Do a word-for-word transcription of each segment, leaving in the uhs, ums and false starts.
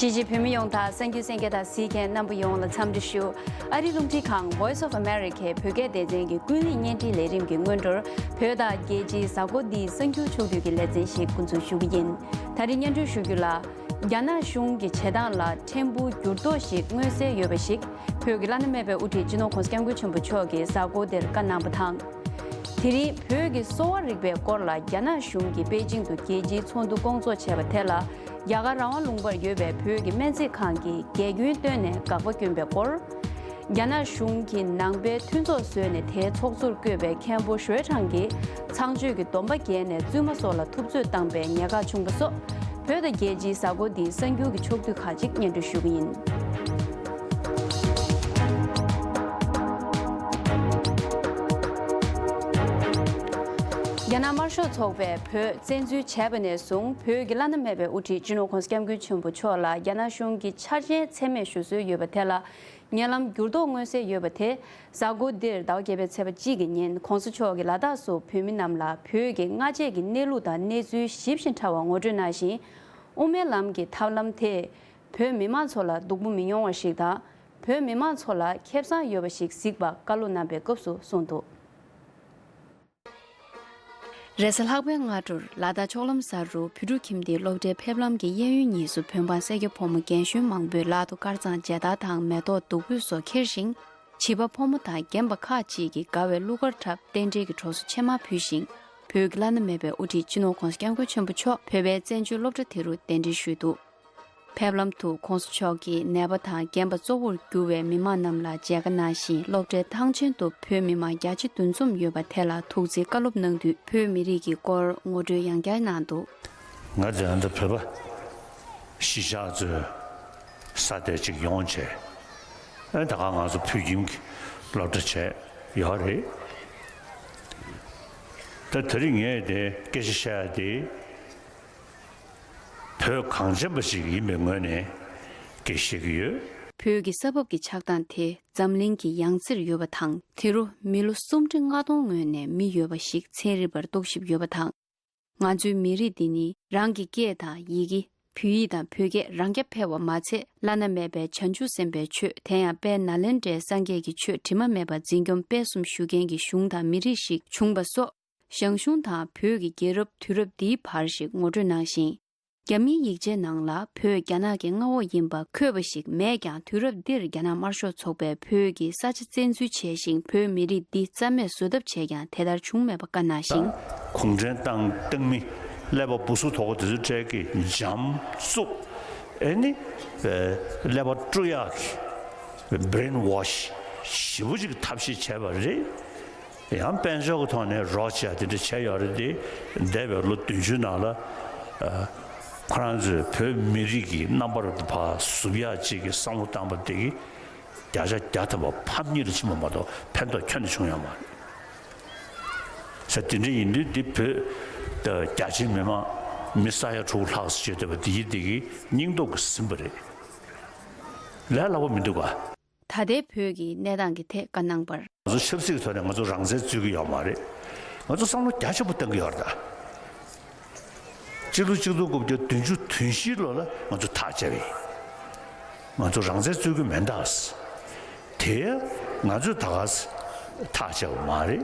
གཞིས་བྱེས་བོད་མི་ཡོངས་དང་། གསར་འགྱུར་གསན་མཁན་དང་གཟིགས་མཁན་རྣམ་པ་ཡོངས་ལ་འཚམས་འདྲི་ཞུ། ཨ་རིའི་རླུང་འཕྲིན་ཁང་Voice of America བོད་སྐད་སྡེ་ཚན་གྱི་ཀུན་གླེང་བརྙན་འཕྲིན་ལས་རིམ་གྱི་སྔོན་འགྲོར། བོད་དང་རྒྱལ་སྤྱིའི་གཟའ་འཁོར་འདིའི་གསར་འགྱུར་ཕྱོགས་བསྡུས་ཀྱི་ལེ་ཚན་ཞིག་འགོ་འཛུགས་ཞུ་གི་ཡིན། ད་རིང་སྙན་སྒྲོན་ཞུ་རྒྱུ་ལ། རྒྱ་ནག་གཞུང་གི་བྱེད་སྟངས་ལ་ཕྲན་བུ་འགྱུར་ལྡོག་ཞིག་མངོན་གསལ་ཡོད་པ་ཞིག་བོད་ཀྱི་བླ་ན་མེད་པའི་དབུ་ཁྲིད་སྤྱི་ནོར་༸གོང་ས་༸སྐྱབས་མགོན་ཆེན་པོ་མཆོག་གིས་གཟའ་འཁོར་འདིར་བཀའ་གནང་བ་དང་། དེ་རིང་བོད་ཀྱི་གསོ་བ་རིག་པའི་སྐོར་ལ་རྒྱ་ནག་གཞུང་གིས་པེ་ཅིང་དུ་རྒྱལ་སྤྱིའི་ཚོགས་འདུ་སྐོང་ཚོགས་བྱས་པ་དེ་ལ། རྒྱ་གར་རང་དབང་ལུང་པར་ཡོད་པའི་བོད་ཀྱི་སྨན་རྩིས་ཁང་གིས་རྒྱ་ཁྱོན་བཏོན་ནས་དགག་པ་བསྐྱོན་པའི་སྐོར། རྒྱ་ནག་གཞུང་གིས་ནང་པའི་མཐུན་ཚོགས་བཟོས་ནས་དེའི་ཚོགས་གཙོར་བསྐོས་པའི་མཁན་པོ་ཞུའེ་ཁྲང་གིས་ཚངས་སྤྱོད་ཀྱི་སྡོམ་པ་འགལ་ནས་བཙུན་མ་སོགས་ལ་ཐུབ་ཚོད་བཏང་པའི་ཉེན་ཁ་བྱུང་བ་སོགས། བོད་དང་རྒྱལ་སྤྱིའི་གཟའ་འཁོར་འདིའི་གསར་འགྱུར་གྱི་ཕྱོགས་བསྡུས་ཁག་ཅིག་སྙན་སྒྲོན་ཞུ་གི་ཡིན། རྒྱ་ནག་དམར་ཤོག་ཚོགས་པས་བོད་བཙན་འཛུལ་བྱས་པ་ནས་བཟུང་། བོད་ཀྱི་བླ་ན་མེད་པའི་དབུ་ཁྲིད་སྤྱི་ནོར་༸གོང་ས་༸སྐྱབས་མགོན་ཆེན་པོ་མཆོག་ལ་རྒྱ་ནག་གཞུང་གིས་འཆར་ཅན་མཚན་སྨད་ཞུ་སྲོལ་ཡོད་པ་དེ་ལ། ཉེ་ལམ་འགྱུར་ལྡོག་མངོན་གསལ་ཡོད་པ་དེ། གཟའ་འཁོར་འདིར་ཟླ་བ་བརྒྱད་པའི་ཚེས་པ་གཅིག་གི་ཉིན་༸གོང་ས་མཆོག་གིས་ལ་དྭགས་སུ་བོད་མི་རྣམས་ལ་བོད་ཀྱི་སྔ་རྗེས་ཀྱི་གནས་ལུགས་དང་གནས་ཚུལ་ཞིབ་ཅིང་ཕྲ་བ་ངོ་སྤྲོད་གནང་ཞིང་། དབུ་མའི་ལམ་གྱི་ཐབས་ལམ་དེས་བོད་མི་མང་ཚོ་ལ་སྡུག་པོ་མི་མྱོང་བ་ཞིག་དང་། བོད་མི་མང་ཚོ་ལ་ཁེ་བཟང་ཡོད་པ་ཞིག་གཟིགས་པ་བཀའ་སློབ་གནང་པའི་སྐབས་སུ་གསུངས་འདུག། རེས་གཟའ་ལྷག་པའི་སྔ་དྲོར་ལ་དྭགས་ཕྱོགས་ལམ་གསར་རུ་བོད་ཕྲུག་ཁྱིམ་སྡེའི་སློབ་གྲྭའི་ཕེབས་ལམ་གྱི་གཡས་གཡོན་གཉིས་སུ་བོད་འབངས་སེར་སྐྱ་ཕོ་མོ་རྒན་གཞོན་མང་པོས་ལག་ཏུ་དཀར་གཙང་མཇལ་དར་དང་མེ་ཏོག་བདུག་སྤོས་སོགས་འཁྱེར་ཞིང་། བྱིས་པ་ཕོ་མོ་དང་རྒན་པ་ཁག་ཅིག་གིས་དགའ་བའི་གླུ་གར་འཁྲབ་རྟེན་འབྲེལ་གྱི་གྲོགས་སུ་ཕྱེ་མར་ཕུལ་ཞིང་། བོད་ཀྱི་བླ་ན་མེད་པའི་དབུ་ཁྲིད་སྤྱི་ནོར་༸གོང་ས་༸སྐྱབས་མགོན་ཆེན་པོ་མཆོག་བོད་པའི་བཙན་བྱོལ་སློབ་གྲྭ་དེ་རུ་གདན་འདྲེན་ཞུས་འདུག། ཕེབས་ལམ་དུ་༸གོང་ས་མཆོག་གིས་ནད་པ་དང་རྒན་པ་གཙོ་བོར་གྱུར་བའི་མི་མང་རྣམས་ལ་མཇལ་ཁ་གནང་ཞིང་། སློབ་གྲྭའི་ཐང་ཆེན་དུ་བོད་མི་མང་བརྒྱ་ཆ་བདུན་འཛོམས་ཡོད་པ་དེ་ལ་ཐུགས་རྗེ་བཀའ་སློབ་གནང་དུས། བོད་མི་རིགས་ཀྱི་སྐོར་ངོ་སྤྲོད་ཡང་བསྐྱར་གནང་འདུག། ང་དེ་ཨ་ད་བོད་པ་གཞིས་ཆགས་ཚོའི་ས་དེ་གཅིག་ཡོང་བྱས། ཨ་ད་ག་ང་ཚོ་བོད་ཁྱིམ་གྱི་སློབ་གྲྭ་བྱས་ཡོད་རེད། ད་དེ་རིང་ངས་དེ་སྐད་ཆ་བཤད་ཡ་དེ། བོད་གངས་ཅན་པ་ཞིག་ཡིན་པའི་ངོས་ནས་སྐད་བཤད་ཀྱི་ཡོད། བོད་ཀྱི་ས་བབ་ཀྱི་ཆགས་སྟངས་དེ་འཛམ་གླིང་གི་ཡང་རྩེར་ཡོད་པ་དང་། དེ་རུ་མི་ལོ་སུམ་ཁྲི་ལྔ་སྟོང་ངོས་ནས་མི་ཡོད་པ་ཞིག་ཚན་རིག་པར་རྟོག་ཞིབ་ཡོད་པ་དང་། ང་ཚོའི་མི་རིགས་འདི་ནི་རང་གི་སྐད་དང་ཡི་གེ། བོད་ཡིག་དང་བོད་སྐད་རང་རྐྱ་འཕེར་བ་མ་ཚད། བླ་ན་མེད་པའི་བྱང་ཆུབ་སེམས་དཔའི་ཆོས། དེ་ཡང་དཔལ་ནཱ་ལེནྡྲའི་སངས་རྒྱས་ཀྱི་ཆོས་དྲི་མ་མེད་པ་འཛིན་སྐྱོང་སྤེལ་གསུམ་ཞུ་མཁན་གྱི་གཞུང་དང་མི་རིགས་ཤིག་བྱུང་བ་སོགས། ཞང་ཞུང་དང་བོད་ཀྱི་རྒྱལ་རབས་དུས་རབས་འདིའི་བར་ཞིག་ངོ་སྤྲོད་གནང་ཞིང་། རྒྱ་མིའི་ཡིག་ཆའི་ནང་ལ་བོད་རྒྱ་ནག་གི་མངའ་འོག་ཡིན་པ་འཁོད་པ་ཞིག་མེད་ཀྱང་། དུས་རབས་འདིར་རྒྱ་ནག་དམར་ཤོག་ཚོགས་པས་བོད་ཀྱི་ས་ཆ་བཙན་འཛུལ་བྱས་ཤིང་། བོད་མི་རིགས་འདི་རྩ་མེད་བཟོ་ཐབས་བྱས་ཀྱང་དེ་ལྟར་བྱུང་མེད་པ་བཀའ་གནང་ཞིང་། གུང་ཁྲན་ཏང་བཏང་མི་ཀླད་པ་སྦུ་སུ་དོག་པོ་དེ་ཚོའི་གྲས་ཀྱིས་འཇམ་བཙུགས། ཨེ་ནི་ཀླད་པ་བཀྲུ་ཡག་གི་brainwash ཞེ་པོ་ཅིག་ཐབས་ཤེས་བྱས་པ་རེད། ཡང་དཔལ་འབྱོར་གྱི་ཐོག་ནས་རོགས་བྱས་དེ་འདྲ་བྱས་ཡོད་རེད་དེ། འདས་པའི་ལོ་བདུན་ཅུ་ནང་ལ་ཨ་ཁོ་རང་ཚོས་བོད་མི་རིགས་ཀྱི་རྣམ་པར་ཕར་ཟུབ་ཡག་ཅིག་གི་བསམ་བློ་བཏང་པ་དེ་གིས་བརྒྱ་ཆ་བརྒྱ་ཐམ་པ་ཕམ་ཉེས་ལ་ཕྱིན་པ་མ་གཏོགས་ཕན་ཐོགས་ཁྱོན་ནས་བྱུང་ཡོད་མ་རེད། ས་དེ་འདྲ་ཡིན་དུས་འདི་བོད་རྒྱ་ཆེའི་མི་མང་མི་ས་ཡ་དྲུག་ལྷག་ཙམ་བྱས་བསྡད་པ་དེ་ཡིན་དེ་གིས་སྙིང་སྟོབས་ཀྱིས་ཟིན་པ་རེད། ལས་སླ་པོ་མི་འདུག་ག། ད་ལྟའི་བོད་ཀྱི་གནས་སྟངས་ཀྱི་ཐད་བཀའ་གནང་བར། ང་ཚོ་ཆབ་སྲིད་ཀྱི་ཐོག་ནས་ང་ཚོ་རང་བཙན་རྩོད་ཀྱི་ཡོད་མ་རེད། ང་ཚོ་བསམ་བློ་རྒྱ་ཆེན་པོ་གཏང་གི་ཡོད་རེད་ད། སྤྱི་ལོ་གཅིག་སྟོང་དགུ་བརྒྱ་བདུན་ཅུ་དོན་བཞི་ལོ་ལ་ང་ཚོ་ཐག་བཅད་པ་ཡིན། ང་ཚོ་རང་བཙན་རྩོད་ཀྱི་མེད་ད། དེ་ང་ཚོས་ད་ག་ཐག་བཅད་པ་མ་རེད།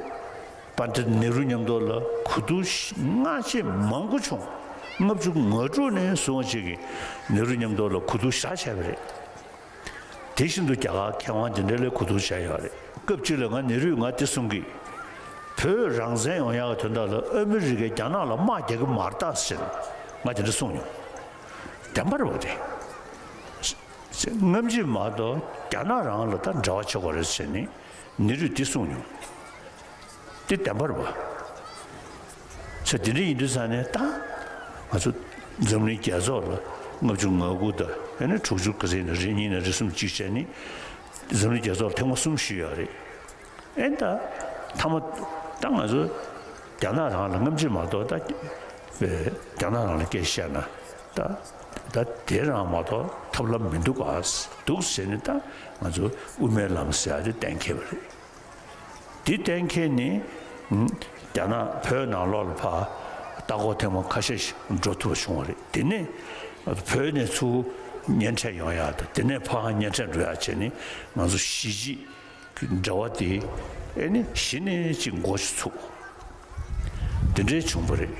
པཎྜི་ཏ་ནེ་རུ་མཉམ་དུ་ལ་གོ་བསྡུར་སྔ་ཕྱི་མང་པོ་བྱུང་། ལྔ་བཅུ་ང་དྲུག་ནས་བཟུང་བྱས་ཀྱི་ནེ་རུ་མཉམ་དུ་ལ་གོ་བསྡུར་བཞག་བྱས་པ་རེད། དེ་བཞིན་དུ་རྒྱ་གར་མཁས་དབང་དེ་འདྲ་ལ་གོ་བསྡུར་བྱས་ཡོད་རེད། སྐབས་གཅིག་ལ་ང་ནེ་རུས་ང་འདི་གསུང་གི། བོད་རང་བཙན་ཡོང་ཡག་གི་དོན་དག་ལ་ཨ་མི་རི་ཀས་རྒྱ་ནག་ལ་དམག་རྒྱག་གི་མ་རེད་ད་ཟེར་ང་དེ་འདྲ་གསུངས་མྱོང་། བདེན་པ་རེད་པ་དེ། སྔ་ཕྱི་མ་གཏོགས་རྒྱ་ནག་རང་ལ་ད་འབྲེལ་བ་བྱེད་དགོས་རེད་ཟེར་ནས་ནེ་རུས་འདི་གསུངས་མྱོང་། འདི་བདེན་པ་རེད་པ། ཚེ་འདི་འདྲ་ཡིན་དུས་ཙང་ནས་ད་ང་ཚོ་འཛམ་གླིང་རྒྱལ་ཚོགས་ལ་ལྔ་བཅུ་ང་དགུ་དང་ཨ་ནི་དྲུག་ཅུ་ག་ཚོད་ཡིན་ན་རེ་གཉིས་ན་རེ་གསུམ་གཅིག་བྱས་ནས་འཛམ་གླིང་རྒྱལ་ཚོགས་ལ་ཐེངས་མ་གསུམ་ཞུས་ཡོད་རེད། ཨེ་ད་མཐའ་མ་ད་ང་ཚོ་རྒྱ་ནག་རང་ལ་སྔ་ཕྱི་མ་གཏོགས་ད་རྒྱ་ནག་རང་ལ་སྐད་བཤད་ན་ད་ད་དེ་རང་མ་གཏོགས་ཐབས་ལམ་མི་འདུག་ག་འདུག་ཟེར་ནས་ད་ང་ཚོ་དབུ་མའི་ལམ་ཟེར་ཡ་དེ་གཏན་འཁེལ་བ་རེད། དེ་གཏན་འཁེལ་ནས་རྒྱ་ནག་བོད་ནང་ལོགས་ལ་ཕར་ལྟ་སྐོར་ཐེངས་མ་ཁ་ཤས་ཤིག་འགྲོ་ཐུབ་པ་བྱུང་བ་རེད། དེ་ནས་བོད་ནས་ཚུར་ གཉེན་འཕྲད་ཡོང་ཡག་དང་། དེ་ནས་ཕར་གཉེན་འཕྲད་འགྲོ་ཡག་བྱས་ནས། ང་ཚོ་གཞིས་བྱེས་ཀྱི་འབྲེལ་བ་དེ་ཨེ་ནི་གཞི་ནས་ཅིག་འགོ་ཅིག་ཚུགས། དེ་འདྲའི་བྱུང་བ་རེད།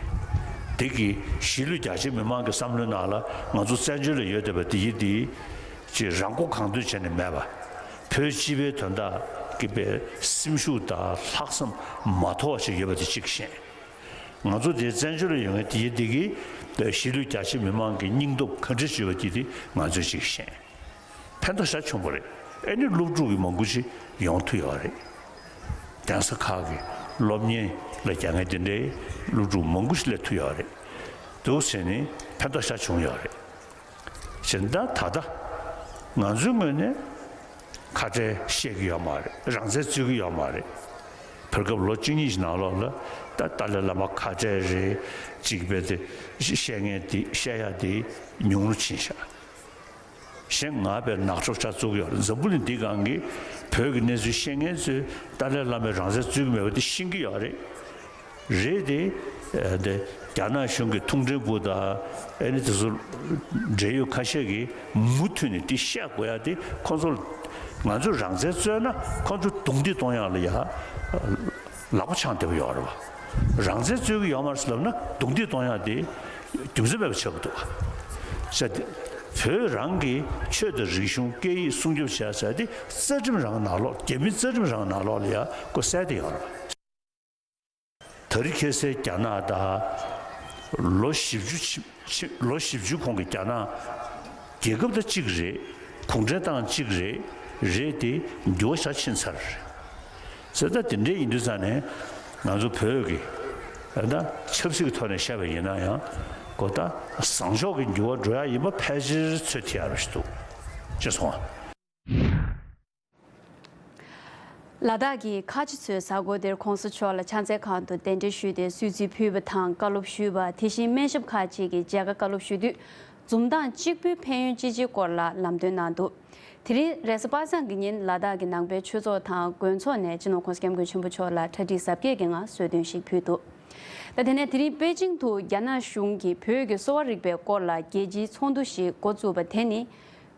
དེ་གི་གཞིས་ལུས་རྒྱ་ཆེ་མི་མང་གི་བསམ་བློའི་ནང་ལ། ང་ཚོ་བཙན་བྱོལ་ལ་ཡོད་བསྡད་པ་དེ་ཡིན་དེ། ཅིག་རང་མགོ་གང་ཐོན་བྱས་ནས་མེད་པ། བོད་སྤྱི་པའི་དོན་དག་གི་པའི་སེམས་ཤུགས་དང་ལྷག་བསམ་མ་དོར་བ་ཞིག་ཡོད་པ་དེ་གཅིག་ཤེས། ང་ཚོ་དེ་བཙན་བྱོལ་ལ་ཡོང་མཁན་དེ་ཡིན་དེ་གི་གཞིས་ལུས་རྒྱ་ཆེ་མི་མང་གི་སྙིང་སྟོབས་ག་འདྲ་ཅིག་ཡོད་པ་དེ་དེ་ང་ཚོས་གཅིག་ཤེས། ཕན་ཐོགས་ཞེ་པོ་བྱུང་བ་རེད། ཨེ་ནི་སློབ་ཕྲུག་གི་མང་པོ་ཞིག་ཡོང་ཐུབ་ཡོད་རེད། གདན་ས་ཁག་གི་སློབ་གཉེར་ལ་རྒྱག་མཁན་དེ་འདྲའི་སློབ་ཕྲུག་མང་པོ་ཞིག་སླེབས་ཐུབ་ཡོད་རེད། འདུག་བྱས་ནས་ཕན་ཐོགས་ཞེ་པོ་བྱུང་ཡོད་རེད། བྱས་ན་ད་ད་ལྟ་ང་ཚོའི་ངོས་ནས་ཁ་བྲལ་བཤད་ཀྱི་ཡོད་མ་རེད། རང་བཙན་རྩོད་ཀྱི་ཡོད་མ་རེད། བར་སྐབས་ལོ་བཅུ་གཉིས་ཀྱི་ནང་ལོགས་ལ་ད་ཏཱ་ལའི་བླ་མ་ཁ་བྲལ་རེད། ཅིག་བྱས་ཏེ་བཤད་མཁན་དེ་བཤད་ཡག་དེ་ཉུང་རུ་ཕྱིན་ཤག། གཞན་ང་དཔེ་ནག་ཕྱོགས་ཆ་བཙུགས་ཡོད་རེད། འཛམ་བུ་གླིང་འདི་སྒང་གི་བོད་ཀྱི་གནས་ཚུལ་ཤེས་མཁན་ཚོས་ཏཱ་ལའི་བླ་མས་རང་བཙན་རྩོད་ཀྱི་མེད་པ་དེ་ཤེས་ཀྱི་ཡོད་རེད། རེད་དེ། ཨ་དེ་རྒྱ་ནག་གཞུང་གི་མཐོང་མགྲིན་པུ་དང་ཨེ་ནི་དེ་ཚོ་འབྲེལ་ཡོད་ཁ་ཤས་ཀྱིས་མུ་མཐུད་ནས་དེ་བཤད་དགོས་ཡ་དེ། ཁོང་ཚོ་ང་ཚོས་རང་བཙན་རྩོད་ན་ཁོང་ཚོ་རྡུང་རྡེག་གཏོང་ཡག་ལ་ཡ་ལག་པ་འཆང་བསྡད་པ་ཡོད་རེད་བ། རང་བཙན་རྩོད་ཀྱི་ཡོད་མ་རེད་ལབ་ན་རྡུང་རྡེག་གཏོང་ཡག་དེ་རྒྱུ་མཚན་མེད་པ་ཆགས་ཀྱི་འདུག་བ། བྱས་ཏེ་བོད་རང་གི་ཆོས་དང་རིག་གཞུང་སྐད་ཡིག་སྲུང་སྐྱོབ་བྱས་ཟེར་དེ་རྩ་ཁྲིམས་རང་ནང་ལོགས། རྒྱ་མི་རྩ་ཁྲིམས་རང་ནང་ལོགས་ལ་ཡ་ཁོ་གསལ་བསྡད་ཡོད་རེད་བ། ད་རེས་ཁ་སང་རྒྱ་ནག་དང་ལོ་བཞི་བཅུ་ཕྱི་ཕྱི་ལོ་བཞི་བཅུ་གོང་གི་རྒྱ་ནག་རྒྱལ་ཁབ་དང་གཅིག་རེད། གུང་ཁྲན་ཏང་གཅིག་རེད། རེད་དེ་འགྱུར་བ་ཞེ་ཕྱིན་ཚར་རེད། ཟེར་ད་དེ་འདྲ་ཡིན་དུས་ཙང་ནས་ང་ཚོ་བོད་ཀྱི་ད་ཆབ་སྲིད་ཀྱི་ཐོག་ནས་བཤད་པ་ཡིན་ན་ཡང་ཁོ་ད་བཟང་ཕྱོགས་ཀྱི་འགྱུར་བ་འགྲོ་ཡ་ཡིན་པ་ཕལ་ཆེར་ཚོད་ཐིག་ཡག་རེད་ཞིག་འདུག་ཅེས་གསུངས། ལ་དྭགས་ཀྱི་ཁ་ཆེ་ཚོའི་གཟའ་འཁོར་དེར་གོང་ས་མཆོག་ལ་ཕྱག་འཚལ་ཁང་དུ་གདན་འདྲེན་ཞུས་ཏེ་གསོལ་ཚིགས་ཕུལ་བ་དང་བཀའ་སློབ་ཞུས་པ། དེ་བཞིན་སྨན་ཞབས་ཁག་ཅིག་གིས་མཇལ་ཁ་བཀའ་སློབ་ཞུ་དུས། འཛུམ་མདངས་གཅིག་པུའི་ཕན་ཡོན་ཅི་ཆེའི་སྐོར་ལ་ལམ་སྟོན་གནང་འདུག་དེ་རིང་རེས་གཟའ་པ་སངས་ཀྱི་ཉིན་ལ་དྭགས་ཀྱི་ནང་པའི་ཆོས་ཚོགས་དང་དགོན་ཚོགས་ནས་སྤྱི་ནོར་༸གོང་ས་༸སྐྱབས་མགོན་ཆེན་པོ་མཆོག་ལ་གྲ་སྒྲིག་གཟབ་རྒྱས་ཀྱི་ངང་གསོལ་སྟོན་ཞིག་ཕུལ་འདུག་ད་དེ་ནས་དེ་རིང་པེ་ཅིང་དུ་རྒྱ་ནག་གཞུང་གིས་བོད་ཀྱི་གསོ་བ་རིག་པའི་སྐོར་ལ་རྒྱལ་སྤྱིའི་ཚོགས་འདུ་ཞིག་འགོ་བཙུགས་པ་དེ་ནི།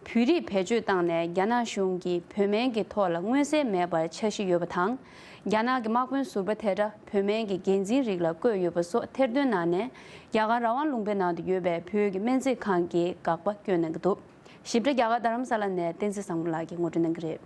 བོད་རིགས་བེད་སྤྱོད་བཏང་ནས་རྒྱ་ནག་གཞུང་གིས་བོད་སྨན་གྱི་ཐོག་ལ་མངོན་གསལ་མེད་པར་འཆར་གཞི་ཡོད་པ་དང་། རྒྱ་ནག་གི་དམག་དཔོན་ཟུར་པ་དེ་འདྲ་བོད་སྨན་གྱི་འགན་འཛིན་རིགས་ལ་བསྐོས་ཡོད་པ་སོགས་ཐེར་འདོན་གནང་ནས། རྒྱ་གར་ར་ཝང་ལུང་པའི་ནང་དུ་ཡོད་པའི་བོད་ཀྱི་སྨན་རྩིས་ཁང་གིས་དགག་པ་བསྐྱོན་གནང་གི་འདུག་ཞིབ་ཕྲ་རྒྱ་གར་རྡ་རམ་ས་ལ་ནས་བསྟན་འཛིན་བཟང་མོ་ལགས་ཀྱིས་ངོ་སྤྲོད་གནང་གི་རེད།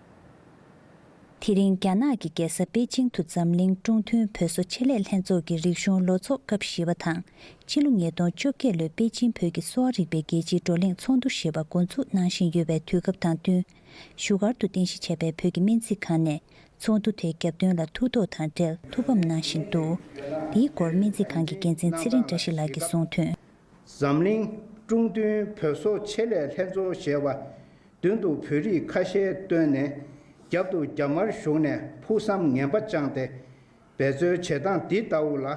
དེ་རིང་རྒྱ་ནག་གི་རྒྱལ་ས་པེ་ཅིང་དུ་འཛམ་གླིང་ཀྲུང་ཐུན་བོད་གསོ་ཆེད་ལས་ལྷན་ཚོགས་ཀྱི་རིག་གཞུང་ལོ་ཚོགས་སྐབས་བཞི་པ་དང་། ཕྱི་ལོ་ཉིས་སྟོང་བཅོ་བརྒྱད་ལོའི་པེ་ཅིང་བོད་ཀྱི་གསོ་བ་རིག་པའི་རྒྱལ་སྤྱིའི་བགྲོ་གླེང་ཚོགས་འདུ་ཞེས་པ་འགོ་འཛུགས་གནང་བཞིན་ཡོད་པའི་དུས་སྐབས་དང་བསྟུན། བཞུགས་སྒར་དུ་རྟེན་གཞི་བྱས་པའི་བོད་ཀྱི་སྨན་རྩིས་ཁང་ནས་ཚོགས་འདུ་དེའི་རྒྱབ་རྟེན་ལ་ཐུགས་དོགས་དང་འབྲེལ་ཐུགས་ཕམ་གནང་བཞིན་འདུག་འདིའི་སྐོར་སྨན་རྩིས་ཁང་གི་འགན་འཛིན་ཚེ་རིང་བཀྲ་ཤིས་ལགས་ཀྱིས་གསུངས་དོན། འཛམ་གླིང་ཀྲུང་ཐུན་བོད་གསོ་ཆེད་ལས་ལྷན་ཚོགས་ཞེས་པ། མདུན་དུ་བོད་རིགས་ཁ་ཤས་བཏོན་ནས། རྒྱབ་ཏུ་རྒྱ་དམར་གཞུང་ནས་ཕུགས་བསམ་ངན་པ་བཅངས་ཏེ། འབད་བརྩོན་བྱེད་སྟངས་འདི་ལྟ་བུ་ལ་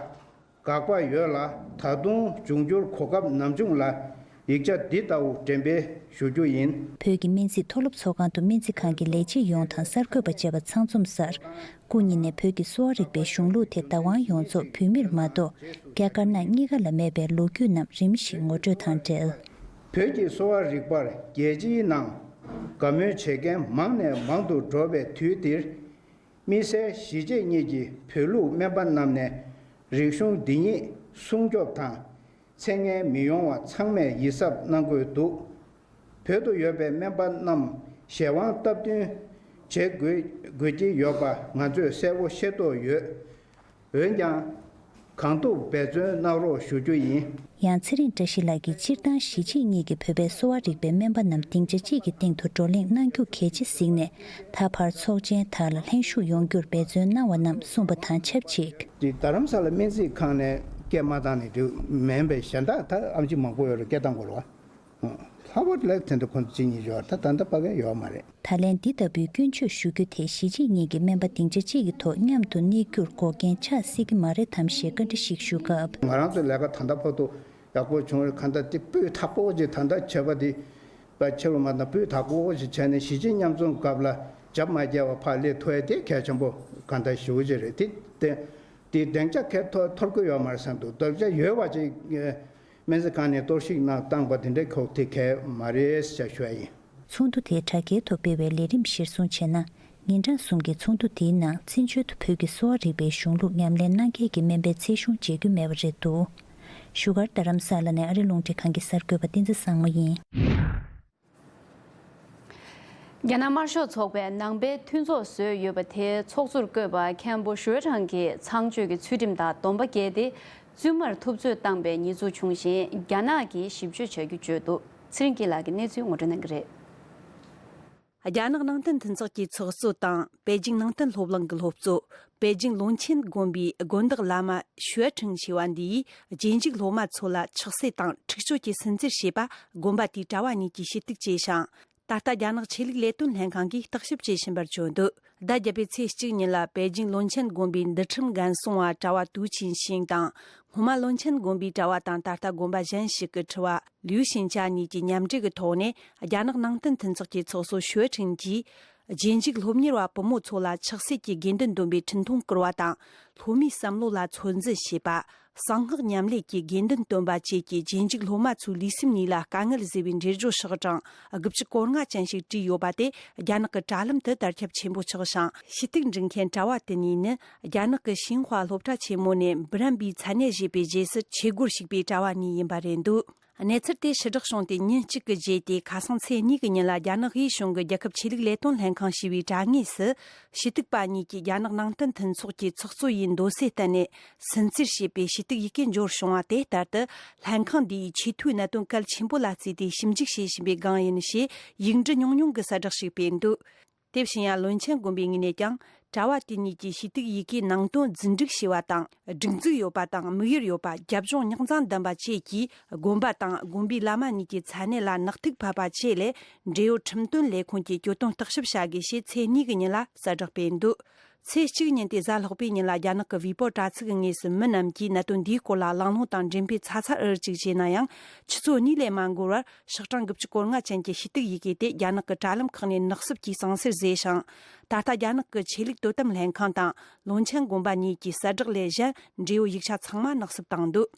དགག་པ་ཡོད་ལ། ད་དུང་འབྱུང་འགྱུར་གོ་སྐབས་ནམ་བྱུང་ལ་ཡིག་ཆ་འདི་ལྟ་བུ་འགྲེམས་སྤེལ་ཞུ་རྒྱུ་ཡིན། བོད་ཀྱི་སྨན་རྩིས་མཐོ་སློབ་ཚོགས་ཁང་དུ་སྨན་རྩིས་ཁང་གི་ལས་བྱེད་ཡོངས་དང་གསར་འགོད་པ་བཅས་པ་ཚང་འཛོམས་སར། སྐུ་ཉིད་ནས་བོད་ཀྱི་གསོ་བ་རིག་པའི་གཞུང་ལུགས་དེ་བདག་དབང་ཡོངས་རྫོགས་བོད་མིར་མ་གཏོགས། རྒྱ་དཀར་ནག་གཉིས་ཀ་ལ་མེད་པའི་ལོ་རྒྱུས་རྣམས་རིམ་བཞིན་ངོ་སྤྲོད་དང་འབྲེལ། བོད་ཀྱི་གསོ་བ་རིག་པར་རྒྱལ་སྤྱིའི་ནང་དགའ་མོས་བྱེད་མཁན་མང་ནས་མང་དུ་འགྲོ་བའི་དུས་འདིར། དམིགས་བསལ་གཞིས་བྱེས་གཉིས་ཀྱི་བོད་ལུགས་སྨན་པ་རྣམས་ནས་རིག་གཞུང་འདི་ཉིད་སྲུང་སྐྱོབ་དང་། མཚན་སྙན་མི་ཡོང་བ་ཚང་མས་ཡིད་གཟབ་གནང་དགོས་འདུག་བོད་དུ་ཡོད་པའི་སྨན་པ་རྣམས་གཞན་དབང་སྟབས་བསྟུན་བྱེད་དགོས་དགོས་ཀྱི་ཡོད་པ་ང་ཚོས་གསལ་པོ་ཤེས་རྟོགས་ཡོད། འོན་ཀྱང་། གང་ཐུབ་འབད་བརྩོན་གནང་རོགས་ཞུ་རྒྱུ་ཡིན། ཡང་ཚེ་རིང་བཀྲ་ཤིས་ལགས་ཀྱིས་སྤྱིར་བཏང་གཞིས་བྱེས་གཉིས་ཀྱི་བོད་པའི་གསོ་བ་རིག་པའི་སྨན་པ་རྣམས་སྡིངས་ཆ་གཅིག་གི་སྟེང་དུ་བགྲོ་གླེང་གནང་རྒྱུ་གལ་ཆེ་གཟིགས་ནས། ད་བར་ཚོགས་ཆེན་དག་ལ་ལྷན་ཞུགས་ཡོང་རྒྱུར་འབད་བརྩོན་གནང་བ་རྣམས་གསུངས་པ་དང་ཆབས་ཅིག་འདི་རྡ་རམ་ས་ལ་སྨན་རྩིས་ཁང་ནས་སྐད་མ་བཏང་ནས་འགྲིག་མིན་པས། གཞན་དག་ད་ཨེམ་ཆི་མང་པོ་ཡོད་རེད། སྐད་བཏང་དགོས་རེད་བ། ལྷག་པར་ལས་དེ་འདྲ་ཁོང་ཚོ་གཅིག་གཉིས་ཡོད་ད། ད་ལྟ་ཕ་གིར་ཡོད་མ་རེད། ད་ལན་འདི་ལྟ་བུའི་སྐྱོན་བརྗོད་ཞུ་རྒྱུ་དེ་གཞིས་བྱེས་གཉིས་ཀྱི་སྨན་པ་སྡིངས་ཆ་གཅིག་གི་ཐོག་མཉམ་དུ་གནས་རྒྱུར་འགོག་རྐྱེན་ཆགས་སྲིད་ཀྱི་མ་རེད་དམ་ཞེས་བཀའ་འདྲི་ཞིག་ཞུ་སྐབས། ང་རང་ཚོའི་ལས་ཀ་ད་ལྟ་བར་དུ་ཡག་པོ་བྱུང་རེད། གང་ལྟར་དེ་སྤུས་དག་པོ་ཅིག་ད་ལྟ་བྱས་པ་དེ་པ་ཕྱི་ལོ་མ་དང་སྤུས་དག་པོ་ཞིག་བྱས་ནས་གཞིས་བྱེས་མཉམ་འཛོམས་སྐབས་ལ་རྒྱབ་མ་བརྒྱབ་པ་ཕར་སླེབས་ཐུབ་ཡ་དེ་གལ་ཆེན་པོ་གང་ལྟར་ཞེ་པོ་ཅིག་རེད། དེ་དེ་དེ་སྡིངས་ཆ་གས་ཐོར་ཐོར་གི་ཡོད་མ་རེད་བསམ་འདུག་སྡིངས་ཆ་ཡོད་པ་ཅིག་སྨན་རྩིས་ཁང་ནས་གཏོར་བཤིག་གནང་བཏང་པ་དེ་འདྲའི་ཁོག་ཐིག་གལ་མ་རེད་ཟེར་ཞུ་ཡ་ཡིན། ཚོགས་འདུ་དེ་དྲ་རྒྱའི་ཐོག་སྤེལ་བའི་ལས་རིམ་གཞིར་བཟུང་བྱས་ན། ཉིན་གྲངས་གསུམ་གྱི་ཚོགས་འདུ་དེའི་ནང་བཙན་བྱོལ་དུ་བོད་ཀྱི་གསོ་བ་རིག་པའི་གཞུང་ལུགས་ཉམས་ལེན་གནང་མཁན་གྱི་སྨན་པའི་ཚད་གཞུང་བརྗེ་རྒྱུ་མེད་པ་རེད་འདུག་བཞུགས་སྒར་རྡ་རམ་ས་ལ་ནས་ཨ་རི་རླུང་འཕྲིན་ཁང་གི་གསར་འགོད་པ་བསྟན་འཛིན་བཟང་མོ་ཡིན། རྒྱ་ནག་དམར་ཤོག་ཚོགས་པས་ནང་པའི་མཐུན་ཚོགས་བཟོས་ཡོད་པ་དེའི་ཚོགས་གཙོར་བསྐོས་པ་མཁན་པོ་ཞུ་ཝེ་ཁྲང་གིས་ཚངས་སྤྱོད་ཀྱི་ཚུལ་ཁྲིམས་དང་སྡོམ་པ་འགལ་ཏེ། བཙུན་མར་ཐུབ་ཚོད་བཏང་པའི་ཉེས་འཛུགས་བྱུང་ཞིང་། རྒྱ་ནག་གིས་ཞིབ་དཔྱོད་བྱ་རྒྱུ་བརྗོད་འདུག་ཚེ་རིང་སྐྱིད་ལགས་ཀྱིས་གནས་ཚུལ་ངོ་སྤྲོད་གནང་གི་རེད། རྒྱ་ནག་ནང་བསྟན་མཐུན་ཚོགས་ཀྱི་ཚོགས་གཙོ་དང་པེ་ཅིང་ནང་བསྟན་སློབ་གླིང་གི་སློབ་གཙོ། པེ་ཅིང་བློན་ཆེན་དགོན་པའི་དགོན་བདག་བླ་མ་ཞུ་ཁྲིན་ཞེས་པ་འདིས། རྗེས་འཇུག་སློབ་མ་ཚོ་ལ་ཆགས་སྲེད་དང་འཁྲིག་སྤྱོད་ཀྱི་སུན་གཙེར་བྱས་པ། དགོན་པ་དེའི་གྲྭ་བ་གཉིས་ཀྱིས་ཞུ་གཏུག་བྱས་ཤིང་། ད་ལྟ་རྒྱ་ནག་ཆོས་ལུགས་ལས་དོན་ལྷན་ཁང་གིས་བརྟག་ཞིབ་བྱེད་བཞིན་པར་བརྗོད་འདུག་ཟླ་བརྒྱད་པའི་ཚེས་གཅིག་ཉིན་ལ་པེ་ཅིང་བློན་ཆེན་དགོན་པའི་འདུལ་ཁྲིམས་འགན་སྲུང་བ་གྲྭ་བ་ཏུའུ་ཆིན་ཤིང་དང་། སྔོན་མ་བློན་ཆེན་དགོན་པའི་གྲྭ་བ་དང་། ད་ལྟ་དགོན་པ་གཞན་ཞིག་གི་ཁྲི་བ་ལིའུ་ཞིན་ཅཱ་གཉིས་ཀྱིས་མཉམ་འབྲེལ་གྱི་ཐོག་ནས། རྒྱ་ནག་ནང་བསྟན་མཐུན་ཚོགས་ཀྱི་ཚོགས་གཙོ་ཞུ་ཁྲིན་གྱིས། རྗེས་འཇུག་སློབ་གཉེར་བ་བུ་མོ་ཚོ་ལ་ཆགས་སྲེད་ཀྱི་དགོས་འདུན་འདོན་པའི་འཕྲིན་ཐུང་བསྐུར་བ་དང་། སློབ་མའི་བསམ་བློ་ལ་ཚོད་འཛིན་བྱེད་པ། གསང་སྔགས་ཉམས་ལེན་གྱི་དགོས་འདུན་བཏོན་པ་བཅས་ཀྱིས། རྗེས་འཇུག་སློབ་མ་ཚོའི་ལུས་སེམས་གཉིས་ལ་དཀའ་ངལ་བཟོས་པའི་འགྲེལ་བརྗོད་ཧྲག་གྲངས་དགུ་བཅུ་གོ་ལྔ་ཅན་ཞིག་བྲིས་ཡོད་པ་དེ། རྒྱ་ནག་གི་དྲ་ལམ་དུ་དར་ཁྱབ་ཆེན་པོ་ཆགས་ཤིང་། ཞུ་གཏུག་འབྲི་མཁན་གྲྭ་བ་དེ་གཉིས་ནི། རྒྱ་ནག་གི་ཤིན་ཧྭ་སློབ་གྲྭ་ཆེན་མོ་ནས་འབུམ་རམས་པའི་མཚན་གནས་བཞེས་པའི་རྗེས་སུ་ཆོས་སྒོར་ཞུགས་པའི་གྲྭ་བ་གཉིས་ཡིན་པ་རེད་འདུག་གནས་ཚུལ་དེ་ཕྱི་བསྒྲགས་བྱུང་སྟེ་ཉིན་གཅིག་གི་རྗེས་ཏེ། ཁ་སང་ཚེས་གཉིས་ཀྱི་ཉིན་ལ། རྒྱ་ནག་དབུས་གཞུང་གི་རྒྱལ་ཁབ་ཆོས་ལུགས་ལས་དོན་ལྷན་ཁང་ཞེས་པའི་དྲ་ངོས་སུ། ཞུ་གཏུག་པ་གཉིས་ཀྱིས་རྒྱ་ནག་ནང་བསྟན་མཐུན་ཚོགས་ཀྱི་ཚོགས་གཙོ་ཡི་མདོ་སེ་བསྟན་ནས་སུན་གཙེར་བྱས་པའི་ཞུ་གཏུག་ཡི་གེ་འབྱོར་བྱུང་བ་དེ་ལྟར་དུ། ལྷན་ཁང་འདིས་ཆེས་མཐོའི་གནད་དོན་གལ་ཆེན་པོ་ལ་བརྩིས་ཏེ་ཞིབ་འཇུག་བྱེད་བཞིན་པའི་སྒང་ཡིན་ཞེས་ཡིག་འབྲུ་ཉུང་ཉུང་གི་གསལ་བསྒྲགས་ཤིག་སྤེལ་འདུག་དེ་བཞིན་ཡང་། བློན་ཆེན་དགོན་པའི་ངོས་ནས་ཀྱང་། གྲྭ་བ་དེ་གཉིས་ཀྱིས་ཞུ་གཏུག་ཡི་གེའི་ནང་དོན་རྫུན་སྒྲིག་བྱས་པ་དང་། སྒྲིག་འཛུགས་ཡོད་པ་དང་། དམིགས་ཡུལ་ཡོད་པ། རྒྱབ་ལྗོངས་རྙོག་འཛིང་ལྡན་པ་བཅས་ཀྱིས། དགོན་པ་དང་དགོན་པའི་བླ་མ་གཉིས་ཀྱི་མཚན་གནས་ལ་ནག་ཐིག་ཕབ་པ་བཅས་ལས། འབྲེལ་ཡོད་ཁྲིམས་དོན་ལས་ཁུངས་ཀྱིས་གྱོད་དོན་བརྟག་ཞིབ་བྱ་དགོས་ཞེས་ཚེས་གཉིས་ཀྱི་ཉིན་ལ་གསལ་བསྒྲགས་སྤེལ་འདུག་ཚེས་གཅིག་ཉིན་ཏེ་གཟའ་ལྷག་པའི་ཉིན་ལ། རྒྱ་ནག་གི་ཝེ་པོ་དྲ་ཚིགས་ཀྱི་ངོས་སུ་མི་རྣམས་ཀྱིས་གནད་དོན་འདིའི་སྐོར་ལ་གླེང་སློང་དང་འགྲེམས་སྤེལ་ཚ་ཚ་འུར་འུར་ཅིག་བྱས་ན་ཡང་། ཆུ་ཚོད་གཉིས་ལས་མ་འགོར་བར། ཧྲག་གྲངས་དགུ་བཅུ་གོ་ལྔ་ཅན་གྱི་ཞུ་གཏུག་ཡི་གེ་དེ་རྒྱ་ནག་གི་དྲ་ལམ་ཁག་ནས་ནག་བསུབ་ཀྱིས་གཙང་སེལ་བཟོས་ཤིང་། ད་ལྟ་རྒྱ་ནག་གི་ཆོས་ལུགས་དོ་དམ་ལྷན་ཁང་དང་། བློན་ཆེན་དགོན་པ་གཉིས་ཀྱིས་གསལ་བསྒྲགས་ལས་གཞན། འབྲེལ་ཡོད་ཡིག་ཆ་ཚང་མ་ནག་བསུབ་བཏང་འདུག་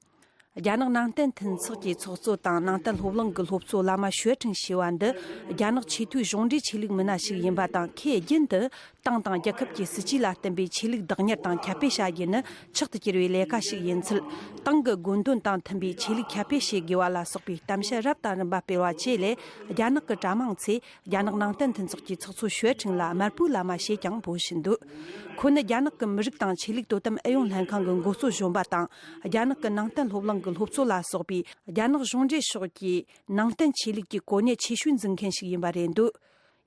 རྒྱ་ནག་ནང་བསྟན་མཐུན་ཚོགས་ཀྱི་ཚོགས་གཙོ་དང་། ནང་བསྟན་སློབ་གླིང་གི་སློབ་གཙོ་བླ་མ་ཞུ་ཁྲིན་ཞེས་པ་འདི། རྒྱ་ནག་ཆེས་མཐོའི་གཞུང་འབྲེལ་ཆོས་ལུགས་མི་སྣ་ཞིག་ཡིན་པ་དང་། ཁོས་རྒྱུན་དུ། ཏང་དང་རྒྱལ་ཁབ་ཀྱི་སྲིད་ཇུས་ལ་བསྟུན་པའི་ཆོས་ལུགས་བདག་གཉེར་དང་ཁྱབ་སྤེལ་བྱ་རྒྱུ་ནི་ཕྱག་ཏུ་གྱུར་བའི་ལས་ཀ་ཞིག་ཡིན་ཚུལ། ཏང་གི་དགོས་འདུན་དང་མཐུན་པའི་ཆོས་ལུགས་ཁྱབ་སྤེལ་བྱེད་དགོས་པ་ལ་སོགས་པའི་གཏམ་བཤད་རབ་དང་རིམ་པ་སྤེལ་བ་བཅས་ལས། རྒྱ་ནག་གི་དྲ་མང་ཚོས་རྒྱ་ནག་ནང་བསྟན་མཐུན་ཚོགས་ཀྱི་ཚོགས་གཙོ་ཞུ་ཁྲིན་ལ་དམར་པོའི་བླ་མ་ཞེས་ཀྱང་འབོད་བཞིན་འདུག་ཁོ་ནི་རྒྱ་ནག་གི་མི་རིགས་དང་ཆོས་ལུགས་དོ་དམ་ཨུ་ཡོན་ལྷན་ཁང་གི་འགོ་གཙོ་གཞོན་པ་དང་། རྒྱ་ནག་གི་ནང་བསྟན་སློབ་གླིང་གི་སློབ་གཙོ་ལ་སོགས་པའི་རྒྱ་ནག་གཞུང་འབྲེལ་ཕྱོགས་ཀྱི་ནང་བསྟན་ཆོས་ལུགས་ཀྱི་གོ་གནས་ཆེ་ཤོས་འཛིན་མཁན་ཞིག་ཡིན་པ་རེད་འདུག་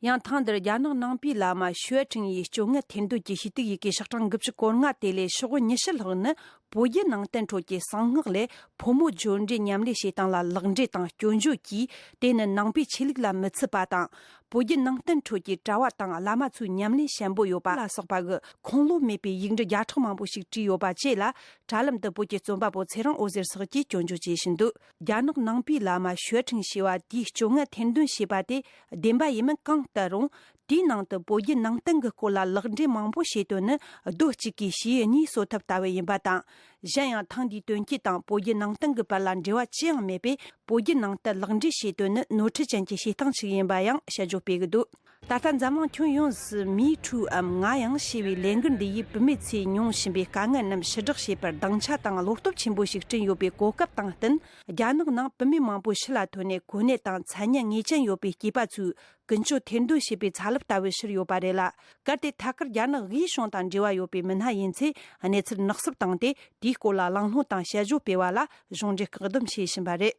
ཡང་ཐེངས་འདིར་རྒྱ་ནག་ནང་པའི་བླ་མ་ཞུ་ཨེ་ཁྲིན་ཡིས་སྤྱོད་ངན་ཐེར་འདོན་གྱི་ཞུ་གཏུག་ཡི་གེ་ཤག་གྲངས་དགུ་བཅུ་གོ་ལྔ་དེ་ལས་ཤོག་བུ་ཉི་ཤུ་ལྷག་ནི། བོད་བརྒྱུད་ནང་བསྟན་ཁྲོད་ཀྱི་གསང་སྔགས་ལས་ཕོ་མོ་སྦྱོར་འབྲེལ་མཉམ་ལས་བྱེད་སྟངས་ལ་ལག་འབྲེལ་དང་སྐྱོན་བརྗོད་ཀྱིས། དེ་ནི་ནང་པའི་ཆོས་ལུགས་ལ་མི་ཚུད་པ་དང་། བོད་བརྒྱུད་ནང་བསྟན་ཁྲོད་ཀྱི་གྲྭ་བ་དང་བླ་མ་ཚོའི་ཉམས་ལེན་ཞན་པོ་ཡོད་པ་ལ་སོགས་པ་གི་ཁུངས་ལུང་མེད་པའི་ཡིག་འབྲུ་བརྒྱ་ཕྲག་མང་པོ་ཞིག་བྲིས་ཡོད་པ་བཅས་ལ། དྲ་ལམ་དུ་བོད་ཀྱི་རྩོམ་པ་པོ་ཚེ་རིང་འོད་ཟེར་སོགས་ཀྱིས་སྐྱོན་བརྗོད་བྱེད་བཞིན་འདུག་རྒྱ་ནག་ནང་པའི་བླ་མ་ཞུ་ཨེ་ཁྲིན་ཞེས་པ་དེས་སྤྱོད་ངན་ཐེར་འདོན་བྱས་པ་དེ་བདེན་པ་ཡིན་མིན་གང་ལྟར་རུང་། དེའི་ནང་དུ་བོད་བརྒྱུད་ནང་བསྟན་གྱི་སྐོར་ལ་ལག་འབྲེལ་མང་པོ་བྱས་དོན་ནི། རྡོ་གཅིག་གིས་གཞུ་གཉིས་གསོ་ཐབས་ལྟ་བུ་ཡིན་པ་དང་། གཞན་ཡང་། ཐེངས་འདིའི་དོན་རྐྱེན་དང་བོད་བརྒྱུད་ནང་བསྟན་གྱི་བར་ལ་འབྲེལ་བ་ཅི་ཡང་མེད་པས། བོད་བརྒྱུད་ནང་བསྟན་ལག་འབྲེལ་བྱས་དོན་ནི་ནོར་འཁྲུལ་ཅན་གྱི་བྱེད་སྟངས་ཤིག་ཡིན་པ་ཡང་དཔྱད་བརྗོད་སྤེལ་གྱི་འདུག་ད་ལྟ་འཛམ་གླིང་ཁྱོན་ཡོངས་སུ། Me Too འམ། ང་ཡང་ཞེས་པའི་ལས་འགུལ་འདི་ཡིས་བུད་མེད་ཚོས་མྱོང་བཞིན་པའི་དཀའ་ངལ་རྣམས་ཕྱི་བསྒྲགས་བྱེད་པར་སྡིངས་ཆ་དང་བློ་སྟོབས་ཆེན་པོ་ཞིག་བསྐྲུན་ཡོད་པའི་གོ་སྐབས་དང་བསྟུན། རྒྱ་ནག་ནང་བུད་མེད་མང་པོ་ཕྱི་ལ་ཐོན་ནས་གོ་གནས་དང་མཚན་སྙན་ངེས་ཅན་ཡོད་པའི་སྐྱེས་པ་ཚོས་ཀུན་སྤྱོད་ཐེར་འདོན་བྱེད་པའི་ཚ་རླབས་ལྟ་བུ་ཕྱིར་ཡོད་པ་རེད་ལ། གལ་ཏེ་ཐད་ཀར་རྒྱ་ནག་དབུས་གཞུང་དང་འབྲེལ་བ་ཡོད་པའི་མི་སྣ་ཡིན་ཚེ། གནས་ཚུལ་ནག་བསུབ་བཏང་སྟེ། དེའི་སྐོར་ལ་གླེང་སློང་དང་དཔྱད་བརྗོད་སྤེལ་བ་ལ་གཞུང་འབྲེལ་བཀག་སྡོམ་བྱེད་བཞིན་པ་རེད།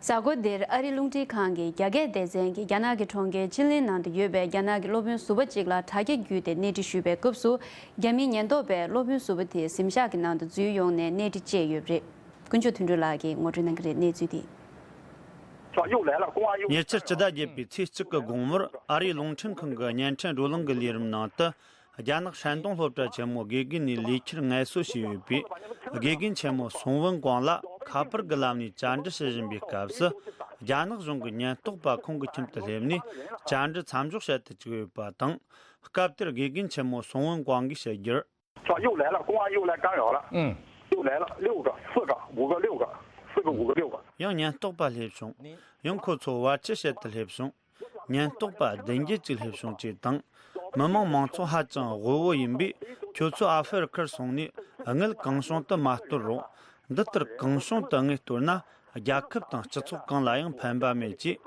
གཟའ་འཁོར་འདིར་ཨ་རིའི་རླུང་འཕྲིན་ཁང་གི་རྒྱ་སྐད་སྡེ་ཚན་གྱིས་རྒྱ་ནག་གི་གྲོང་ཁྱེར་ཅི་ལིན་ནང་དུ་ཡོད་པའི་རྒྱ་ནག་གི་སློབ་དཔོན་ཟུར་པ་གཅིག་ལ་དྲ་རྒྱ་བརྒྱུད་དེ་གནས་འདྲི་ཞུས་པའི་སྐབས་སུ། རྒྱ་མིའི་ཉེན་རྟོག་པས་སློབ་དཔོན་ཟུར་པ་དེ་གཟིམ་ཤག་གི་ནང་དུ་འཛུལ་ཡོང་ནས་གནས་འདྲི་བྱས་ཡོད་པ་རེད། དཀོན་མཆོག་དོན་གྲུབ་ལགས་ཀྱིས་ངོ་སྤྲོད་གནང་གི་རེད། གནས་ཚུལ་དེ། ཉེ་ཆར་སྤྱི་ཟླ་བརྒྱད་པའི་ཚེས་གཅིག་གི་དགོང་མོར་ཨ་རིའི་རླུང་འཕྲིན་ཁང་གི་བརྙན་འཕྲིན་བགྲོ་གླེང་གི་ལས་རིམ་ནང་དུ། རྒྱ་ནག་ཧྲན་ཏུང་སློབ་གྲྭ་ཆེན་མོ་དགེ་རྒན་ནས་ལས་འཁྱུར་ངལ་གསོ་བྱས་ཡོད་པའི་དགེ་རྒན་ཆེན་མོ་སུང་ཝུན་ཀོང་ལ་ཁ་པར་གྱི་ལམ་ནས་བཅར་འདྲི་བྱེད་བཞིན་པའི་སྐབས་སུ། རྒྱ་ནག་གཞུང་གི་ཉེན་རྟོག་པ་ཁོང་གི་ཁྱིམ་དུ་སླེབས་ནས་བཅར་འདྲི་མཚམས་འཇོག་བྱེད་དུ་བཅུག་ཡོད་པ་དང་། སྐབས་དེར་དགེ་རྒན་ཆེན་མོ་སུང་ཝུན་ཀོང་གིས་བཤད་རྒྱུར། 说又来了，公安又来干扰了。嗯，来了六个、四个、五个、六个、四个、五个、六个。 ཡང་ཉེན་རྟོག་པ་སླེབས་བྱུང་། ཡང་ཁོ་ཚོ་བར་ཆད་བྱེད་དུ་སླེབས་བྱུང་། ཉེན་རྟོག་པ་བདུན་བརྒྱད་ཅིག་སླེབས་བྱུང་ཅིག་དང་། མི་མང་མང་ཚོགས་ཧ་ཅང་དབུལ་བོ་ཡིན་པས། ཁྱོད་ཚོ་ཨ་ཧྥེ་རི་ཁར་སོང་ནས་དངུལ་གང་བྱུང་དུ་མ་སྟོར་རོགས། འདི་ལྟར་གང་བྱུང་དུ་དངུལ་སྟོར་ན། རྒྱལ་ཁབ་དང་སྤྱི་ཚོགས་གང་ལ་ཡང་ཕན་པ་མེད་ཅེས།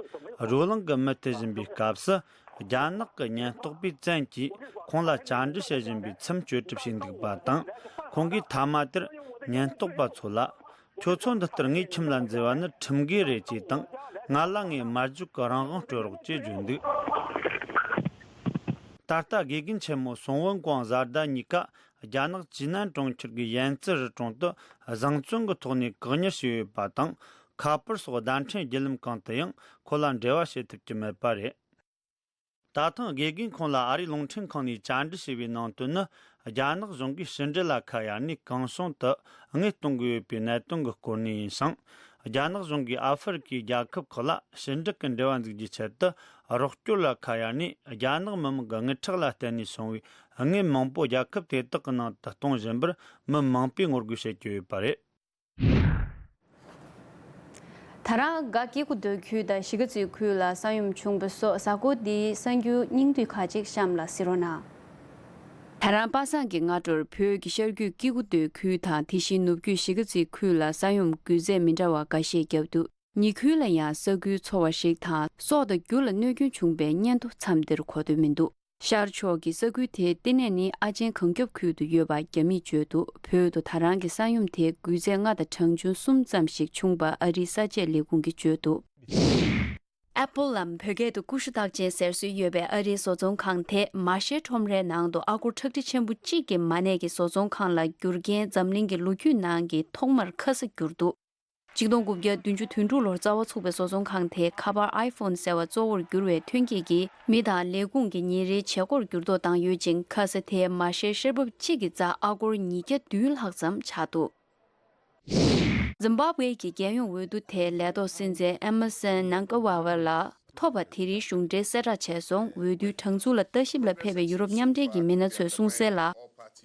རོ་ལངས་ཀྱི་མི་དེ་བཞིན་པའི་སྐབས་སུ། རྒྱ་ནག་གི་ཉེན་རྟོག་པས་བཙན་གྱིས་ཁོང་ལ་བཅར་འདྲི་བྱེད་བཞིན་པའི་ཚུལ་བཅོས་སྒྲིག་བྱས་འདུག་པ་དང་། ཁོང་གིས་མཐའ་མ་དེར་ཉེན་རྟོག་པ་ཚོ་ལ། ཁྱོད་ཚོ་འདི་ལྟར་ངའི་ཁྱིམ་ལ་འཛུལ་བ་ནི་ཁྲིམས་འགལ་རེད་ཅེས་དང་། ང་ལ་ངའི་མ་རྒྱུག་གི་རང་དབང་སྤྲོད་རོགས་ཅེས་བརྗོད་འདུག། ད་ལྟ་དགེ་རྒན་ཆེན་མོ་སུང་ཝུན་ཀོང་བཟའ་ཟླ་གཉིས་ཀ་རྒྱ་ནག་ཇི་ནན་གྲོང་ཁྱེར་གྱི་ཡན་ཙི་རི་གྲོང་དུ་བཟང་བཙོན་གྱི་ཐོག་ནས་བཀག་ཉར་བྱས་ཡོད་པ་དང་། ཁ་པར་སོགས་བརྡ་འཕྲིན་བརྒྱུད་ལམ་གང་དུ་ཡང་ཁོ་ལ་འབྲེལ་བ་བྱེད་ཐུབ་ཀྱི་མེད་པ་རེད། ད་ཐེངས་དགེ་རྒན་ཁོང་ལ་ཨ་རིའི་རླུང་འཕྲིན་ཁང་ནས་བཅར་འདྲི་བྱས་པའི་ནང་དོན་ནི། རྒྱ་ནག་གཞུང་གིས་ཕྱི་འབྲེལ་ལ་ཁ་གཡར་ནས་གང་བྱུང་དུ་དངུལ་གཏོང་གི་ཡོད་པའི་གནད་དོན་གྱི་སྐོར་ནས་ཡིན་ཞིང་། རྒྱ་ནག་གཞུང་གིས་ཨ་ཧྥེ་རི་ཁའི་རྒྱལ་ཁབ་ཁག་ལ་ཕྱི་འབྲེལ་གྱི་འབྲེལ་བ་འཛུགས་རྒྱུའི་ཆེད་དུ། རོགས་སྐྱོར་ལ་ཁ་གཡར་ནས་རྒྱ་ནག་མི་དམངས་ཀྱི་དངུལ་ཁྲག་ལ་བརྟེན་ནས་བྱུང་བའི་དངུལ་མང་པོ་རྒྱལ་ཁབ་དེ་དག་གི་ནང་དུ་གཏོང་བཞིན་པར་མི་མང་པོས་ངོ་རྒོལ་བྱེད་ཀྱི་ཡོད་པ་རེད། ད་རང་དགའ་སྐྱེ་རྒུ་མདོ་ཁུལ་དང་གཞིས་ཀ་རྩེ་ཁུལ་ལ་ས་ཡོམ་བྱུང་བ་སོགས་གཟའ་འཁོར་འདིའི་གསར་འགྱུར་སྙིང་བསྡུས་ཁག་ཅིག་གཤམ་ལ་གཟིགས་རོགས་གནང་། ད་རང་པ་སངས་ཀྱི་སྔ་དྲོར་བོད་ཀྱི་ཤར་རྒྱུད་སྐྱེ་རྒུ་མདོ་ཁུལ་དང་དེ་བཞིན་ནུབ་རྒྱུད་གཞིས་ཀ་རྩེ་ཁུལ་ལ་ས་ཡོམ་འགུལ་ཚད་མི་འདྲ་བ་འགའ་ཤས་བརྒྱབ་འདུག། ཉེ་ཁུལ་ལ་ཡང་ས་ཁུལ་ཚོ་བ་ཞིག་དང་སྲོག་དང་རྒྱུ་ལ་གནོད་སྐྱོན་བྱུང་བའི་སྙན་ཐོ་མཚམས་འདིར་གོ་ཐོས་མི་འདུག། ཤར་ཕྱོགས་ཀྱི་ས་ཁུལ་དེའི་ལྟེ་གནས་ནི་ཨ་ཆེན་གངས་རྒྱབ་ཁུལ་དུ་ཡོད་པ་རྒྱ་མིས་བརྗོད་འདུག། བོད་དུ་ད་རང་གི་ས་ཡོམ་དེ་འགུལ་ཚད་ལྔ་དང་གྲངས་ཆུང་གསུམ་ཙམ་ཞིག་བྱུང་བ་ཨ་རིའི་ས་དཔྱད་ལས་ཁུངས་ཀྱིས་བརྗོད་འདུག། ཨེ་པལ་ལམ་བོད་སྐད་དུ་ཀུ་ཤུ་རྟགས་ཅན་ཟེར་སྲོལ་ཡོད་པའི་ཨ་རིའི་བཟོ་ཚོང་ཁང་དེས་མ་ཤེར་ཁྲོམ་རའི་ནང་དུ་ཨ་སྒོར་ཁྲག་ཁྲིག་ཆེན་པོ་གཅིག་གི་མ་གནས་ཀྱི་བཟོ་ཚོང་ཁང་ལ་བསྒྱུར་མཁན་འཛམ་གླིང་གི་ལོ་རྒྱུས་ནང་གི་ཐོག་མར་ཁ་ས་བསྒྱུར་འདུག། ཆིག་སྟོང་དགུ་བརྒྱ་བདུན་ཅུ་དོན་དྲུག་ལོར་རྩ་བ་ཚུགས་པའི་བཟོ་ཚོང་ཁང་དེའི་ཁ་པར་ཨའི་ཕོན་ཟེར་བ་གཙོ་བོར་གྱུར་བའི་ཐོན་སྐྱེད་ཀྱིས་མི་དང་ལས་ཁུངས་ཀྱི་ཉིན་རེའི་བྱེད་སྒོར་འགྱུར་ལྡོག་བཏང་ཡོད་ཅིང་། ཁ་ས་དེའི་མ་ཤེར་ཤེར་འབབ་གཅིག་གི་རྩ་ཨ་སྒོར་ཉིས་བརྒྱ་བདུན་ལྷག་ཙམ་ཆགས་འདུག། ཛིམ་བྷབ་ཝེ་གི་རྒྱལ་ཡོངས་འོས་བསྡུ་དེའི་ལས་ཐོག་སྲིད་འཛིན་ཨེ་མར་སན་ནང་ག་ཝ་ཝ་ལགས་ཐོབ་པ་དེ་རིང་གཞུང་འབྲེལ་གསལ་བསྒྲགས་བྱས་སོང་། འོས་བསྡུའི་གྲངས་ཚུགས་ལ་ལྟ་ཞིབ་ལ་ཕེབས་པའི་ཡུ་རོབ་མཉམ་འབྲེལ་གྱི་མི་སྣ་ཚོས་གསུངས་གསལ་ལ།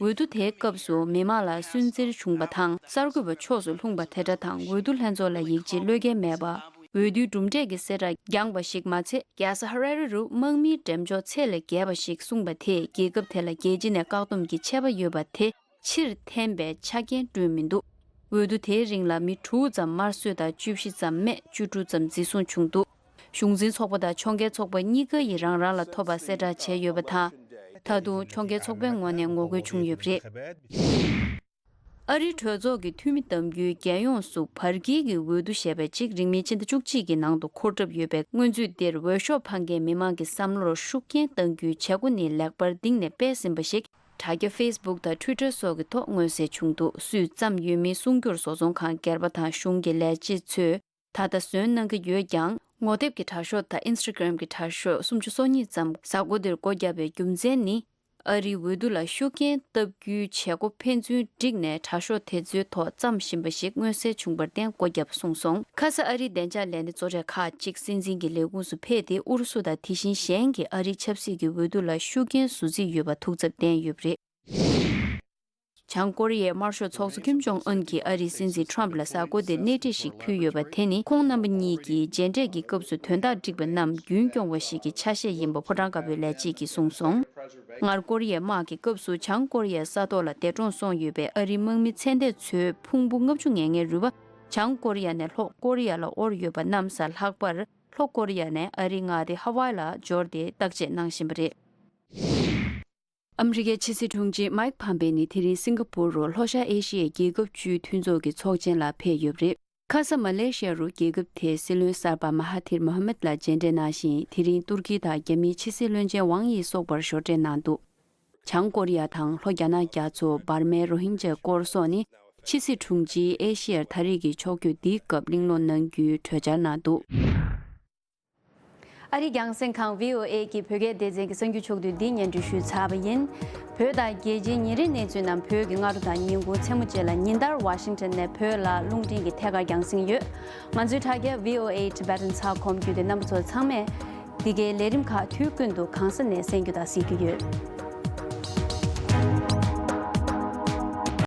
འོས་བསྡུ་དེའི་སྐབས་སུ་མི་མང་ལ་སུན་གཙེར་བྱུང་བ་དང་གསར་འགོད་པ་ཕྱོགས་སུ་ལྷུང་བ་དེ་འདྲ་དང་། འོས་བསྡུ་ལྷན་ཚོགས་ལ་ཡིད་ཆེས་བློས་འགེལ་མེད་པ། འོས་བསྡུའི་གྲུབ་འབྲས་ཀྱི་གསལ་བསྒྲགས་འགྱངས་པ་ཞིག་མ་ཚད། རྒྱལ་ས་ཧ་ར་རི་རུ་དམག་མིའི་འགྲེམས་འཇོག་ཚད་ལས་བརྒལ་བ་ཞིག་གསུངས་པ་དེས་རྒྱལ་ཁབ་དེ་ལ་རྒྱལ་སྤྱི་ནས་བཀག་སྡོམ་གྱི་ཆད་པ་ཡོད་པ་དེ་ཕྱིར་འཐེན་པའི་ཆ་རྐྱེན་བསྐྲུན་མི་འདུག། འོས་བསྡུ་དེའི་རིང་ལ་མི་དྲུག་ཙམ་དམར་གསོད་དང་། བཅུ་བཞི་ཙམ་རྨས། བཅུ་དྲུག་ཙམ་འཛིན་བཟུང་བྱུང་འདུག། གཞུང་འཛིན་ཚོགས་པ་དང་ཕྱོགས་འགལ་ཚོགས་པ་གཉིས་ཀ་ཡིས་རང་རང་ལ་ཐོབ་པ་གསལ་བསྒྲགས་བྱས་ཡོད་པ་དང་། ད་དུང་ཕྱོགས་འགལ་ཚོགས་པའི་ངོས་ནས་ངོ་རྒོལ་བྱུང་ཡོད་པ་རེད། ཨ་རིའི་གྲོས་ཚོགས་ཀྱི་འཐུས་མི་གཏམ་རྒྱུད་རྒྱལ་ཡོངས་སུ་བར་བརྒལ་གྱི་འོས་བསྡུ་ཞེས་པ་གཅིག་རིང་མིན་ཕྱི་ཟླ་བཅུ་གཅིག་གི་ནང་དུ་འཁོར་གྲབས་ཡོད་པའི་སྔོན་ཚུད་འདིར། འོས་ཤོག་འཕང་མཁན་མི་མང་གི་བསམ་བློར་ཤུགས་རྐྱེན་གཏང་རྒྱུའི་བྱེད་སྒོ་ནི་ལེགས་པར་གཏིང་ནས་སྤེལ་ཟིན་པ་ཞིག་དྲ་རྒྱ་ཕེ་སི་བུག་དང་ཊུའི་ཊར་སོགས་ཀྱི་ཐོག་མངོན་གསལ་བྱུང་འདུག། སུས་བརྩམས་ཡོད་མིན་གསུང་རྒྱུར། བཟོ་ཚོང་ཁང་སྒེར་པ་དང་གཞུང་གི་ལས་བྱེད་ཚོས་ད་ལྟ་བཟོས་གནང་གི་ཡོད་ཀྱང་། ངོ་དེབ་ཀྱི་དྲ་ཤོག་དང་ཨིན་སི་ཊ་གྷི་རམ་གྱི་དྲ་ཤོག་སུམ་ཅུ་སོ་གཉིས་ཙམ་གཟའ་འཁོར་འདིར་སྒོ་བརྒྱབ་པའི་རྒྱུ་མཚན་ནི། ཨ་རིའི་འོས་བསྡུ་ལ་ཤུགས་རྐྱེན་བཏབ་རྒྱུའི་བྱེད་སྒོ་ཕན་ཚུན་བསྒྲིགས་ནས། དྲ་ཤོག་དེ་ཚོའི་ཐོག་བརྩམས་བཞིན་པ་ཞིག་མངོན་གསལ་བྱུང་བར་བརྟེན་སྒོ་བརྒྱབ་གསུངས་སོང་། ཁ་ས་ཨ་རིའི་བདེ་འཇགས་ལས་སྣེ་གཙོ་གྲས་ཁག་ཅིག་སྲིད་འཛིན་གྱི་ལས་ཁུངས་སུ་ཕེབས་ཏེ། ཨུ་རུ་སུ་དང་དེ་བཞིན་གཞན་གྱི་ཨ་རིའི་ཆབ་སྲིད་ཀྱི་འོས་བསྡུ་ལ་ཤུགས་རྐྱེན་བཟོ་རྩིས་ཡོད་པ་ཐུགས་འཚབ་བསྟན་ཡོད་པ་རེད། བྱང་ཀོ་རི་ཡའི་དམར་ཤོག་ཚོགས་གཙོ་ཀིམ་ཇོང་ཨུན་གྱིས་ཨ་རིའི་སྲིད་འཛིན་ཁྲོམ་ལ་གཟའ་འཁོར་འདིར་སྣེ་ཁྲིད་ཞིག་ཕུལ་ཡོད་པ་དེ་ནི། ཁོང་རྣམ་པ་གཉིས་ཀྱིས་མཇལ་འཕྲད་ཀྱི་སྐབས་སུ་དོན་དག་བསྒྲིགས་པ་རྣམས་རྒྱུན་སྐྱོང་བ་ཞིག་གི་ཆ་ཤས་ཡིན་པ་ཕོ་བྲང་དཀར་པོའི་ལས་བྱེད་ཀྱིས་གསུངས་སོང་། སྔར་ཀོ་རི་ཡའི་དམག་གི་སྐབས་སུ་བྱང་ཀོ་རི་ཡའི་ས་ཐོག་ལ་འདས་གྲོངས་སོང་ཡོད་པའི་ཨ་རིའི་དམག་མི་ཚེ་འདས་ཚོའི་ཕུང་པོ་ལྔ་བཅུ་ང་ལྔའི་རུས་པ་བྱང་ཀོ་རི་ཡ་ནས་ལྷོ་ཀོ་རི་ཡ་ལ་དབོར་ཡོད་པ་རྣམས་ས་ལྷག་པར་ལྷོ་ཀོ་རི་ཡ་ནས་ཨ་རིའི་མངའ་སྡེ་ཧ་ཝའི་ལ་འབྱོར་ཏེ་བརྟག་དཔྱད་གནང་བཞིན་པ་རེད། ཨ་མི་རི་ཀའི་ཕྱི་སྲིད་དྲུང་ཆེ་མའིག་ཕམ་པེ་ནི་དེ་རིང་སིང་ག་པུར་རུ་ལྷོ་ཤར་ཨེ་ཤི་ཡའི་རྒྱལ་ཁབ་བཅུའི་མཐུན་ཚོགས་ཀྱི་ཚོགས་ཆེན་ལ་ཕེབས་ཡོད་པ་རེད། ཁ་ས་མ་ལེ་ཤི་ཡ་རུ་རྒྱལ་ཁབ་དེའི་སྲིད་བློན་གསར་པ་མ་ཧ་ཐིར་མོ་ཧ་མད་ལ་མཇལ་འཕྲད་གནང་ཞིང་། དེ་རིང་ཏུར་ཀི་དང་རྒྱ་མིའི་ཕྱི་སྲིད་བློན་ཆེན་ཝང་ཡི་སོགས་པར་ཞོགས་འདྲེན་གནང་འདུག། བྱང་ཀོ་རི་ཡ་དང་ལྷོ་རྒྱ་ནག་རྒྱ་མཚོ། འབར་མའི་རོ་ཧིན་ཇའི་སྐོར་སོགས་ནི་ཕྱི་སྲིད་དྲུང་ཆེས་ཨེ་ཤི་ཡར་ད་རེས་ཀྱི་ཕྱོགས་བསྐྱོད་འདིའི་སྐབས་གླེང་སློང་གནང་རྒྱུའི་གྲོས་འཆར་གནང་འདུག། ཨ་རིའི་རྒྱང་སྲིང་ཁང་བྷི་ཨོ་ཨེ་གི་བོད་སྐད་སྡེ་ཚན་གྱི་གསར་འགྱུར་ཕྱོགས་བསྡུས་འདི་སྙན་སྒྲོན་ཞུས་ཚར་བ་ཡིན། བོད་དང་རྒྱལ་སྤྱིའི་ཉིན་རེའི་གནས་ཚུལ་རྣམས་བོད་ཀྱི་སྔ་དྲོ་དང་ཉིན་གུང་མཚན་མོ་བཅས་ལ་ཉིན་ལྟར་ཝ་ཤིང་ཊོན་ནས་བོད་ལ་རླུང་འཕྲིན་གྱི་ཐད་ཀར་རྒྱང་སྲིང་ཡོད། ང་ཚོའི་དྲ་རྒྱ་བྷི་ཨོ་ཨེ་ཊི་བེ་ཊན་ཚགས་ཁོམ་བརྒྱུད་དེ་རྣམ་པ་ཚོ་ཚང་མས་འདི་གའི་ལས་རིམ་ཁག་དུས་ཀུན་ཏུ་གང་ས་ནས་གསན་རྒྱུ་དང་གཟིགས་རྒྱུ་ཡོད།